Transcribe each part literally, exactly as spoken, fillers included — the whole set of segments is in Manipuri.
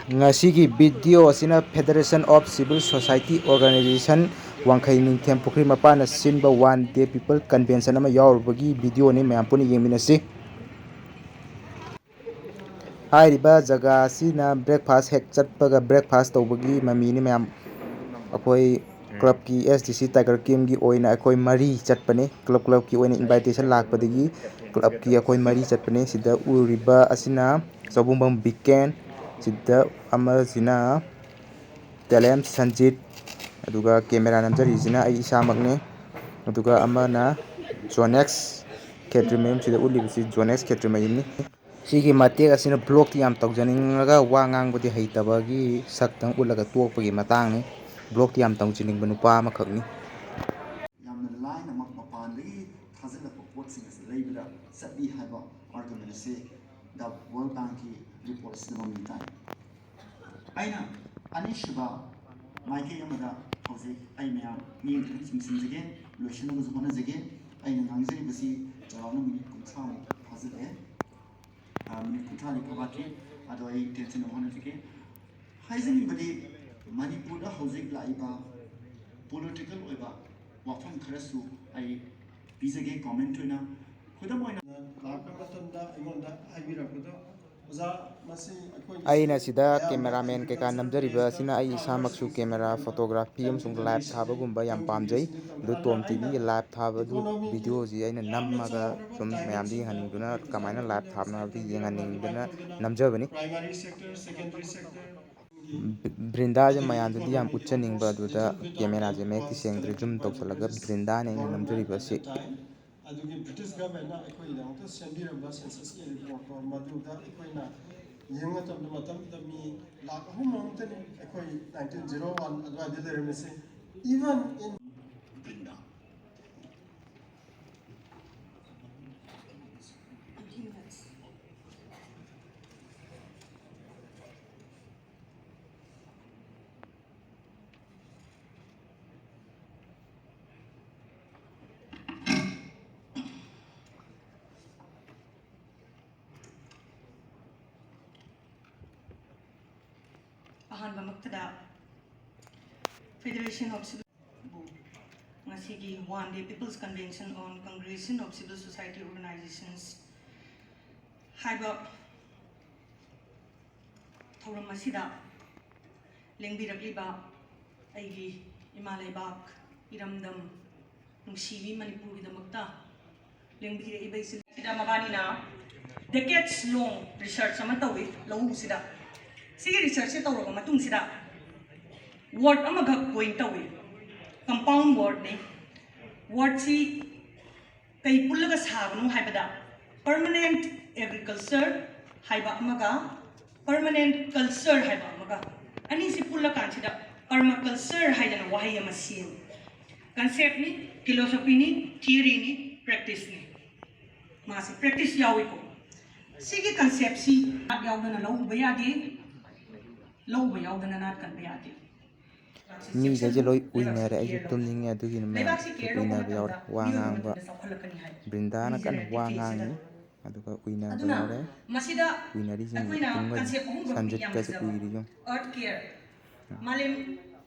ꯉꯁꯤꯒꯤ video ꯑꯁꯤꯅ Federation of Civil Society Organization ꯋꯥꯡꯈꯩ ꯅꯤꯡꯊꯦꯝ ꯄꯨꯈ꯭ꯔꯤ ꯃꯄꯥꯟꯅ ꯁꯤꯟꯕ One Day People Convention ꯑꯃ ꯌꯥꯎꯔꯨꯕꯒꯤ videoꯅꯤ, ꯃꯌꯥꯝ ꯄꯨꯟꯅ ꯌꯦꯡꯃꯤꯟꯅꯁꯤ꯫ ꯍꯥꯏꯔꯤꯕ ꯖꯒꯥ ꯑꯁꯤꯅ breakfast ꯍꯦꯛ ꯆꯠꯄꯒ breakfast ꯇꯧꯕꯒꯤ ꯃꯃꯤꯅꯤ ꯃꯌꯥꯝ꯫ ꯑꯩꯈꯣꯏ clubꯀꯤ S D C Tiger Campꯀꯤ ꯑꯣꯏꯅ ꯑꯩꯈꯣꯏ ꯃꯔꯤ ꯆꯠꯄꯅꯤ꯫ Club clubꯀꯤ ꯑꯣꯏꯅ invitation ꯂꯥꯛꯄꯗꯒꯤ clubꯀꯤ ꯑꯩꯈꯣꯏ ꯃꯔꯤ ꯆꯠꯄꯅꯤ꯫ ꯁꯤꯗ ꯎꯔꯤꯕ ꯑꯁꯤꯅ ꯆꯧꯕꯨꯡꯕꯝ ꯕꯤꯀꯦꯟ, ꯁꯤꯗ ꯑꯃꯁꯤꯅ ꯇꯦꯂꯦꯝ ꯁꯟꯖꯤꯠ, ꯑꯗꯨꯒ camera ꯅꯝꯖꯔꯤꯁꯤꯅ ꯑꯩ ꯏꯁꯥꯃꯛꯅꯤ꯫ ꯑꯗꯨꯒ ꯑꯃꯅ ꯖꯣꯅꯦꯛꯁ ꯈꯦꯇ꯭ꯔꯤꯃꯌꯨꯝ, ꯁꯤꯗ ꯎꯠꯂꯤꯕꯁꯤ ꯖꯣꯅꯦꯛꯁ ꯈꯦꯇ꯭ꯔꯤꯃꯌꯨꯝꯅꯤ꯫ ꯁꯤꯒꯤ ꯃꯇꯦꯛ ꯑꯁꯤꯅ vlogꯇꯤ ꯌꯥꯝ ꯇꯧꯖꯅꯤꯡꯉꯒ ꯋꯥ ꯉꯥꯡꯕꯗꯤ ꯍꯩꯇꯕꯒꯤ ꯁꯛꯇꯪ ꯎꯠꯂꯒ ꯇꯣꯛꯄꯒꯤ ꯃꯇꯥꯡꯅꯤ꯫ Vlogꯇꯤ ꯌꯥꯝ ꯇꯧꯖꯅꯤꯡꯕ ꯅꯨꯄꯥ ꯑꯃꯈꯛꯅꯤ꯫ ꯌꯥꯝꯅ ꯂꯥꯏꯅꯃꯛ ꯃꯄꯥꯟꯗꯒꯤ ꯊꯥꯖꯤꯜꯂꯛꯄ ꯄꯣꯠꯁꯤꯡ ꯑꯁꯤ ꯂꯩꯕꯗ ꯆꯠꯂꯤ ꯍꯥꯏꯕ argument ꯑꯁꯤ The World Bankꯀꯤ report ꯑꯁꯤꯗ ꯃꯃꯤ ꯇꯥꯏ꯫ ꯑꯩꯅ ꯑꯅꯤꯁꯨꯕ ꯃꯥꯏꯀꯩ ꯑꯃꯗ ꯍꯧꯖꯤꯛ ꯑꯩ ꯃꯌꯥꯝ ꯃꯤꯠꯌꯦꯡ ꯈꯤꯇꯪ ꯆꯤꯡꯁꯤꯟꯖꯒꯦ, ꯂꯣꯏꯁꯤꯟꯅꯕꯁꯨ ꯍꯣꯠꯅꯖꯒꯦ꯫ ꯑꯩꯅ ꯉꯥꯡꯖꯔꯤꯕꯁꯤ ꯆꯥꯎꯔꯥꯛꯅ minute ꯀꯨꯟꯊ꯭ꯔꯥꯃꯨꯛ ꯐꯥꯖꯤꯜꯂꯛꯑꯦ꯫ ꯑ, minute ꯀꯨꯟꯊ꯭ꯔꯥꯗꯤ ꯐꯥꯐꯥꯠꯇ꯭ꯔꯤ꯫ ꯑꯗꯣ ꯑꯩ ꯇꯦꯟꯁꯤꯟꯅꯕ ꯍꯣꯠꯅꯖꯒꯦ꯫ ꯍꯥꯏꯖꯅꯤꯡꯕꯗꯤ ꯃꯅꯤꯄꯨꯔꯗ ꯍꯧꯖꯤꯛ ꯂꯥꯛꯏꯕ political ꯑꯣꯏꯕ ꯋꯥꯐꯝ ꯈꯔꯁꯨ ꯑꯩ ꯄꯤꯖꯒꯦ comment ꯑꯣꯏꯅ꯫ ꯈꯨꯗꯝ ꯑꯣꯏꯅ ꯂꯥꯛꯄ ꯃꯇꯝꯗ ꯑꯩꯉꯣꯟꯗ ꯍꯥꯏꯕꯤꯔꯛꯄꯗꯣ, ꯑꯣꯖꯥ, ꯃꯁꯤ ꯑꯩꯈꯣꯏ ꯑꯩꯅ ꯁꯤꯗ cameraman ꯀꯩꯀꯥ ꯅꯝꯖꯔꯤꯕ ꯑꯁꯤꯅ ꯑꯩ ꯏꯁꯥꯃꯛꯁꯨ camera photography ꯑꯃꯁꯨꯡ live ꯊꯥꯕꯒꯨꯝꯕ ꯌꯥꯝ ꯄꯥꯝꯖꯩ꯫ ꯑꯗꯨ ꯇꯣꯝ ꯇꯤꯚꯤꯒꯤ live ꯊꯥꯕꯗꯨ videoꯁꯤ ꯑꯩꯅ ꯅꯝꯃꯒ ꯁꯨꯝ ꯃꯌꯥꯝꯗ ꯌꯦꯡꯍꯟꯅꯤꯡꯗꯨꯅ, ꯀꯃꯥꯏꯅ live ꯊꯥꯕꯅꯣ ꯍꯥꯏꯕꯗꯨ ꯌꯦꯡꯍꯟꯅꯤꯡꯗꯨꯅ ꯅꯝꯖꯕꯅꯤ꯫ ꯕ꯭ꯔꯤꯟꯗꯥꯁꯦ ꯃꯌꯥꯝꯗꯗꯤ ꯌꯥꯝ ꯎꯠꯆꯅꯤꯡꯕ, ꯑꯗꯨꯗ cameraꯁꯦ ꯃꯌꯦꯛꯇꯤ ꯁꯦꯡꯗ꯭ꯔꯦ꯫ Zoom ꯇꯧꯁꯜꯂꯒ ꯕ꯭ꯔꯤꯟꯗꯥꯅꯦ ꯑꯩꯅ ꯅꯝꯖꯔꯤꯕ ꯑꯁꯤ꯫ ꯑꯗꯨꯒꯤ British governmentꯅ ꯑꯩꯈꯣꯏꯒꯤꯗꯃꯛꯇ ꯁꯦꯝꯕꯤꯔꯝꯕ censusꯀꯤ reportꯇꯣ, ꯃꯗꯨꯗ ꯑꯩꯈꯣꯏꯅ ꯌꯦꯡꯕ ꯃꯇꯝꯗ, ꯃꯇꯝꯗꯨꯗ ꯃꯤ ꯂꯥꯈ ꯑꯍꯨꯝ ꯃꯨꯛꯇꯅꯤ ꯑꯩꯈꯣꯏ nineteen zero one ꯑꯗꯨꯋꯥꯏꯗ ꯂꯩꯔꯝꯃꯤꯁꯦ꯫ Even in ꯕ꯭ꯔꯤꯟꯗꯥ꯫ ꯑꯍꯥꯟꯕꯃꯛꯇꯗ Federation of Civil ꯉꯁꯤꯒꯤ One Day People's Convention on Congregation of Civil Society Organizations ꯍꯥꯏꯕ ꯊꯧꯔꯝ ꯑꯁꯤꯗ ꯂꯦꯡꯕꯤꯔꯛꯂꯤꯕ ꯑꯩꯒꯤ ꯏꯃꯥ ꯂꯩꯕꯥꯛ, ꯏꯔꯝꯗꯝ, ꯅꯨꯡꯁꯤꯕꯤ ꯃꯅꯤꯄꯨꯔꯒꯤꯗꯃꯛꯇ ꯂꯦꯡꯕꯤꯔꯛꯏꯕ ꯏꯆꯤꯜ ꯁꯤꯗ ꯃꯕꯥꯅꯤꯅ decades long research ꯑꯃ ꯇꯧꯏ ꯂꯧꯎꯁꯤꯗ꯫ ꯁꯤꯒꯤ researchꯁꯦ ꯇꯧꯔꯕ ꯃꯇꯨꯡꯁꯤꯗ word ꯑꯃꯈꯛ coin ꯇꯧꯏ, compound wordꯅꯤ꯫ Wordꯁꯤ ꯀꯩ ꯄꯨꯜꯂꯒ ꯁꯥꯕꯅꯣ ꯍꯥꯏꯕꯗ permanent agriculture ꯍꯥꯏꯕ ꯑꯃꯒ permanent culture ꯍꯥꯏꯕ ꯑꯃꯒ, ꯑꯅꯤꯁꯤ ꯄꯨꯜꯂꯀꯥꯟꯁꯤꯗ permaculture ꯍꯥꯏꯗꯅ ꯋꯥꯍꯩ ꯑꯃ ꯁꯦꯝꯃꯤ꯫ Conceptꯅꯤ, philosophyꯅꯤ, theoryꯅꯤ, practiceꯅꯤ꯫ ꯃꯥꯁꯤ practice ꯌꯥꯎꯏꯀꯣ꯫ ꯁꯤꯒꯤ conceptꯁꯤ ꯌꯥꯎꯗꯅ ꯂꯧ ꯎꯕ ꯌꯥꯗꯦ, ꯂꯧ ꯎꯕ ꯌꯥꯎꯗꯅ ꯅꯥꯠ ꯀꯟꯕ ꯌꯥꯗꯦ꯫ ꯃꯤꯈꯩꯁꯦ ꯂꯣꯏ ꯎꯏꯅꯔꯦ, ꯑꯩꯁꯨ ꯇꯨꯝꯅꯤꯡꯉꯦ꯫ ꯑꯗꯨꯒꯤꯅꯦ ꯃꯌꯥꯝ ꯎꯏꯅꯕ ꯌꯥꯎꯔꯦ꯫ ꯋꯥ ꯉꯥꯡꯕ ꯕ꯭ꯔꯤꯟꯗꯥꯅ ꯀꯟꯅ ꯋꯥ ꯉꯥꯡꯉꯤ, ꯑꯗꯨꯒ ꯎꯏꯅꯕ ꯌꯥꯎꯔꯦ꯫ ꯎꯏꯅꯔꯤꯁꯤꯡ ꯇꯨꯝꯒ꯭ꯔꯗꯤ ꯁꯟꯖꯤꯠꯀꯁꯦ ꯎꯏꯔꯤ ꯌꯦꯡꯉꯨ꯫ ꯃꯥꯂꯦꯝ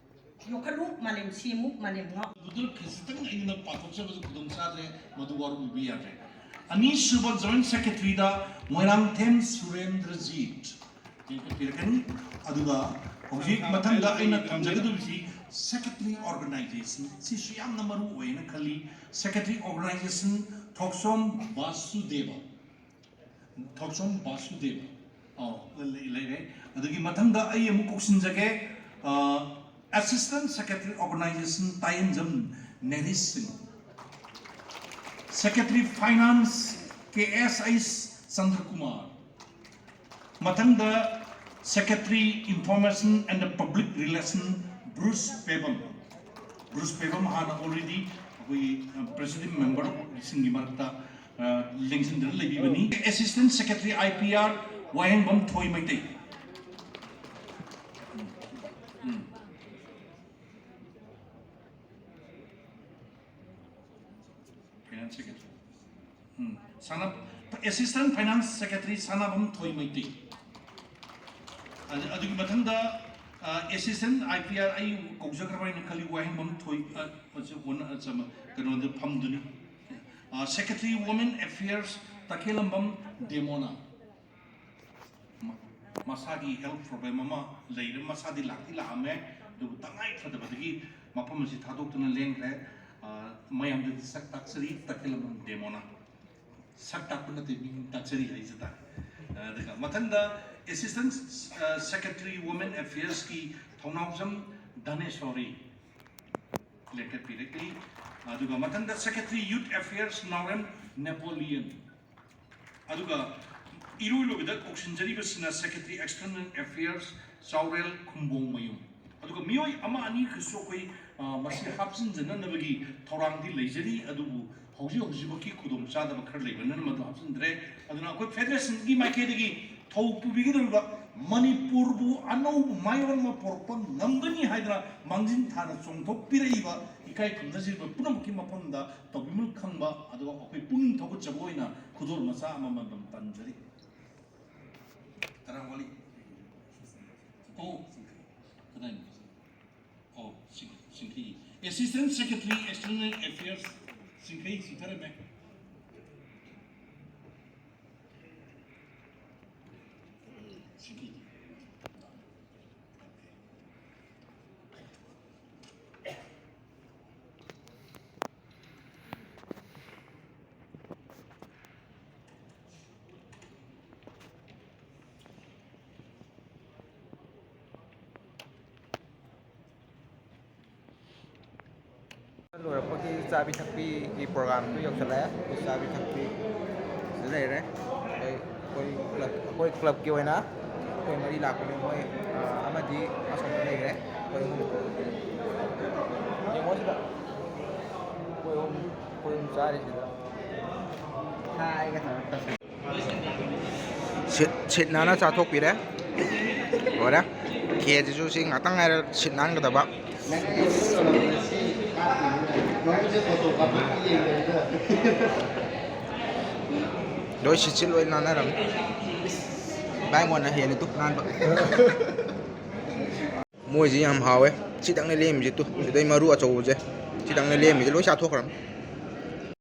ꯌꯣꯛꯈꯠꯂꯨ, ꯃꯥꯂꯦꯝ ꯁꯦꯝꯃꯨ, ꯃꯥꯂꯦꯝ ꯉꯥꯛꯎ꯫ ꯑꯗꯨꯗ ꯈꯖꯤꯛꯇꯪ ꯑꯩꯅ ꯄꯥꯊꯣꯛꯆꯕꯗ ꯈꯨꯗꯣꯡ ꯆꯥꯗ꯭ꯔꯦ, ꯃꯗꯨ ꯋꯥꯔꯧꯕꯤꯕ ꯌꯥꯗ꯭ꯔꯦ꯫ ꯑꯅꯤꯁꯨꯕ joint secretaryꯗ ꯃꯣꯏꯔꯥꯡꯊꯦꯝ ꯁꯨꯔꯦꯟꯗ꯭ꯔꯖꯤꯠ ꯂꯤꯡꯈꯠꯄꯤꯔꯛꯀꯅꯤ꯫ ꯑꯗꯨꯒ ꯍꯧꯖꯤꯛ ꯃꯊꯪꯗ ꯑꯩꯅ ꯊꯝꯖꯒꯗꯧꯔꯤꯁꯤ secretary organization, ꯁꯤꯁꯨ ꯌꯥꯝꯅ ꯃꯔꯨ ꯑꯣꯏꯅ ꯈꯜꯂꯤ꯫ Secretary organization ꯊꯣꯛꯆꯣꯝ ꯕꯥꯁꯨꯗꯦꯕ꯫ ꯊꯣꯛꯆꯣꯝ ꯕꯥꯁꯨꯗꯦꯕ꯫ ꯑꯧ, ꯂꯩ-, ꯂꯩꯔꯦ꯫ ꯑꯗꯨꯒꯤ ꯃꯊꯪꯗ ꯑꯩ ꯑꯃꯨꯛ ꯀꯧꯁꯤꯟꯖꯒꯦ, ꯑ, Assistant Secretary Organization ꯇꯥꯏꯌꯦꯟꯖꯝ ꯅꯦꯔꯤꯁ ꯁꯤꯡ꯫ Secretary Finance K S H Chandrakumar. ꯃꯊꯪꯗ Secretary Information and Public Relation ꯕ꯭ꯔꯨꯁ ꯄꯦꯕꯝ꯫ ꯕ꯭ꯔꯨꯁ ꯄꯦꯕꯝ ꯍꯥꯟꯅ already ꯑꯩꯈꯣꯏꯒꯤ, ꯑ, presiding member ꯁꯤꯡꯒꯤ ꯃꯔꯛꯇ, ꯑ, ꯂꯦꯡꯁꯤꯟꯗꯨꯅ ꯂꯩꯕꯤꯕꯅꯤ꯫ Assistant Secretary I P R ꯋꯥꯍꯦꯡꯕꯝ ꯊꯣꯏ ꯃꯩꯇꯩ꯫ ꯎꯝ꯫ Finance Secretary꯫ ꯎꯝ꯫ ꯁꯥꯟꯅ-, Assistant Finance Secretary ꯁꯥꯟꯅꯕꯝ ꯊꯣꯏ ꯃꯩꯇꯩ꯫ ꯑꯗꯨ-, ꯑꯗꯨꯒꯤ ꯃꯊꯪꯗ ꯑꯦꯁꯤꯁꯇꯦꯟ ꯑꯥꯏ ꯄꯤ ꯑꯥꯔ ꯑꯩ ꯀꯧꯖꯈ꯭ꯔꯕ ꯍꯥꯏꯅ ꯈꯜꯂꯤ, ꯋꯥꯍꯦꯡꯕꯝ ꯊꯣꯏ, ꯑ, ꯑꯣꯟꯅ, ꯑ, ꯆꯃ-, ꯀꯩꯅꯣꯗ ꯐꯝꯗꯨꯅꯤ꯫ ꯁꯦꯀ꯭ꯔꯦꯇꯔꯤ ꯋꯨꯃꯦꯟ ꯑꯦꯐꯤꯌꯔꯁ ꯇꯈꯦꯂꯝꯕꯝ ꯗꯦꯃꯣꯅ꯫ ꯃ-, ꯃꯁꯥꯒꯤ ꯍꯦꯜꯊ ꯄ꯭ꯔꯣꯕ꯭ꯂꯦꯝ ꯑꯃ ꯂꯩꯔꯦ, ꯃꯁꯥꯗꯤ ꯂꯥꯛꯇꯤ ꯂꯥꯛꯑꯝꯃꯦ, ꯑꯗꯨꯕꯨ ꯇꯉꯥꯏ ꯐꯗꯕꯗꯒꯤ ꯃꯐꯝ ꯑꯁꯤ ꯊꯥꯗꯣꯛꯇꯨꯅ ꯂꯦꯡꯈ꯭ꯔꯦ꯫ ꯑ, ꯃꯌꯥꯝꯗꯗꯤ ꯁꯛ ꯇꯥꯛꯆꯔꯤ ꯇꯈꯦꯂꯝꯕꯝ ꯗꯦꯃꯣꯅ꯫ ꯁꯛ ꯇꯥꯛꯄ ꯅꯠꯇꯦ, ꯃꯤ ꯇꯥꯛꯆꯔꯤ ꯍꯥꯏꯁꯦ ꯇꯥꯛ꯫ ꯑꯗꯨꯒ ꯃꯊꯪꯗ ꯑꯦꯁꯤꯁꯇꯦꯟ ꯁꯦꯀ꯭ꯔꯦꯇꯔꯤ ꯋꯨꯃꯦꯟ ꯑꯦꯐꯤꯌꯔꯁꯀꯤ ꯊꯧꯅꯥꯎꯖꯝ ꯙꯅꯦꯁꯣꯔꯤ ꯂꯦꯡꯈꯠꯄꯤꯔꯛꯂꯤ꯫ ꯑꯗꯨꯒ ꯃꯊꯪꯗ ꯁꯦꯀ꯭ꯔꯦꯇꯔꯤ ꯌꯨꯊ ꯑꯦꯐꯤꯌꯔꯁ ꯅꯥꯎꯔꯦꯝ ꯅꯦꯄꯣꯂꯤꯌꯟ꯫ ꯑꯗꯨꯒ ꯏꯔꯣꯏ ꯂꯣꯏꯕꯗ ꯀꯧꯁꯤꯟꯖꯔꯤꯕꯁꯤꯅ ꯁꯦꯀ꯭ꯔꯦꯇꯔꯤ ꯑꯦꯛꯁꯇꯔꯅꯦꯜ ꯑꯦꯐꯤꯌꯔꯁ ꯆꯥꯎꯔꯦꯜ ꯈꯨꯝꯕꯣꯡ ꯃꯌꯨꯝ꯫ ꯑꯗꯨꯒ ꯃꯤꯑꯣꯏ ꯑꯃ ꯑꯅꯤꯈꯛꯁꯨ ꯑꯩꯈꯣꯏ, ꯑ, ꯃꯁꯤ ꯍꯥꯞꯆꯤꯟꯖꯅꯅꯕꯒꯤ ꯊꯧꯔꯥꯡꯗꯤ ꯂꯩꯖꯔꯤ, ꯑꯗꯨꯕꯨ ꯍꯧꯖꯤꯛ ꯍꯧꯖꯤꯛꯃꯛꯀꯤ ꯈꯨꯗꯣꯡꯆꯥꯗꯕ ꯈꯔ ꯂꯩꯕꯅ ꯃꯗꯨ ꯍꯥꯞꯆꯤꯟꯗ꯭ꯔꯦ꯫ ꯑꯗꯨꯅ ꯑꯩꯈꯣꯏ ꯐꯦꯗꯔꯦꯁꯟꯒꯤ ꯃꯥꯏꯀꯩꯗꯒꯤ ꯊꯧ ꯄꯨꯕꯤꯒꯗꯧꯔꯤꯕ ꯃꯅꯤꯄꯨꯔꯕꯨ ꯑꯅꯧꯕ ꯃꯥꯏꯑꯣꯟ ꯑꯃ ꯄꯨꯔꯛꯄ ꯉꯝꯒꯅꯤ ꯍꯥꯏꯗꯅ ꯃꯥꯡꯖꯤꯟ ꯊꯥꯅ ꯆꯣꯡꯊꯣꯛꯄꯤꯔꯛꯏꯕ ꯏꯀꯥꯏ ꯈꯨꯝꯅꯖꯔꯤꯕ ꯄꯨꯝꯅꯃꯛꯀꯤ ꯃꯐꯝꯗ ꯇꯧꯕꯤꯃꯜ ꯈꯪꯕ, ꯑꯗꯨꯒ ꯑꯩꯈꯣꯏ ꯄꯨꯛꯅꯤꯡ ꯊꯧꯒꯠꯆꯕ ꯑꯣꯏꯅ ꯈꯨꯗꯣꯜ ꯃꯆꯥ ꯑꯃꯃꯝ ꯑꯗꯨꯝ ꯄꯟꯖꯔꯤ꯫ ꯀꯅꯥ ꯋꯥꯠꯂꯤ? ꯑꯣ, ꯀꯗꯥꯏꯅꯣ? ꯑꯣ, ꯁꯤꯡ-, ꯁꯤꯡꯈꯩ꯫ ꯑꯦꯁꯤꯁꯇꯦꯟ ꯁꯦꯀ꯭ꯔꯦꯇꯔꯤ ꯑꯦꯛꯁꯇꯔꯅꯦꯜ ꯑꯦꯐꯤꯌꯔꯁ ꯁꯤꯡꯈꯩ ꯆꯤꯡꯊꯔꯝꯃꯦ꯫ ꯁꯤꯡꯈꯩ꯫ ꯂꯣꯏꯔꯛꯄꯒꯤ ꯆꯥꯕꯤ ꯊꯛꯄꯤꯒꯤ ꯄ꯭ꯔꯣꯒꯥꯝꯗꯨ ꯌꯧꯁꯜꯂꯛꯑꯦ꯫ ꯑꯩꯈꯣꯏ ꯆꯥꯕꯤ ꯊꯛꯄꯤ ꯁꯤꯗ ꯂꯩꯔꯦ꯫ ꯑꯩꯈꯣꯏ, ꯑꯩꯈꯣꯏ ꯀ꯭ꯂꯕ, ꯑꯩꯈꯣꯏ ꯀ꯭ꯂꯕꯀꯤ ꯑꯣꯏꯅ ꯑꯩꯈꯣꯏ ꯃꯔꯤ ꯂꯥꯛꯄꯅꯦ꯫ ꯃꯣꯏ, ꯑ, ꯑꯃꯗꯤ ꯑꯁꯣꯝꯗ ꯂꯩꯈ꯭ꯔꯦ꯫ ꯑꯩꯈꯣꯏ ꯑꯍꯨꯝ꯫ ꯌꯦꯡꯉꯣ ꯁꯤꯗ꯫ ꯑꯩꯈꯣꯏ ꯑꯍꯨꯝ, ꯑꯩꯈꯣꯏ ꯑꯍꯨꯝ ꯆꯥꯔꯤꯁꯤꯗ꯫ ꯍꯥꯏꯒ ꯇꯧꯔꯛꯇꯕ꯫ ꯁꯤꯠ, ꯁꯤꯠ ꯅꯥꯟꯅ ꯆꯥꯊꯣꯛꯄꯤꯔꯦ꯫ ꯂꯣꯏꯔꯦ꯫ ꯈꯦꯁꯤꯁꯨ ꯁꯤ ꯉꯥꯛꯇꯪ ꯉꯥꯏꯔꯦ ꯁꯤꯠ ꯅꯥꯟꯒꯗꯕ꯫ ꯂꯣꯏ ꯁꯤꯠꯁꯤ ꯂꯣꯏ ꯅꯥꯟꯅꯔꯝꯃꯤ꯫ ꯚꯥꯏ ꯃꯣꯟꯅ ꯍꯦꯜꯂꯤ ꯇꯨ ꯅꯥꯟꯕ꯫ ꯃꯣꯏꯁꯤ ꯌꯥꯝ ꯍꯥꯎꯋꯦ꯫ ꯁꯤꯗꯪꯅꯦ ꯂꯦꯝꯃꯤꯁꯦ ꯇꯨ꯫ ꯁꯤꯗꯩ ꯃꯔꯨ ꯑꯆꯧꯕꯁꯦ ꯁꯤꯗꯪꯅꯦ ꯂꯦꯝꯃꯤꯁꯦ꯫ ꯂꯣꯏ ꯆꯥꯊꯣꯛꯈ꯭ꯔꯕꯅꯤ꯫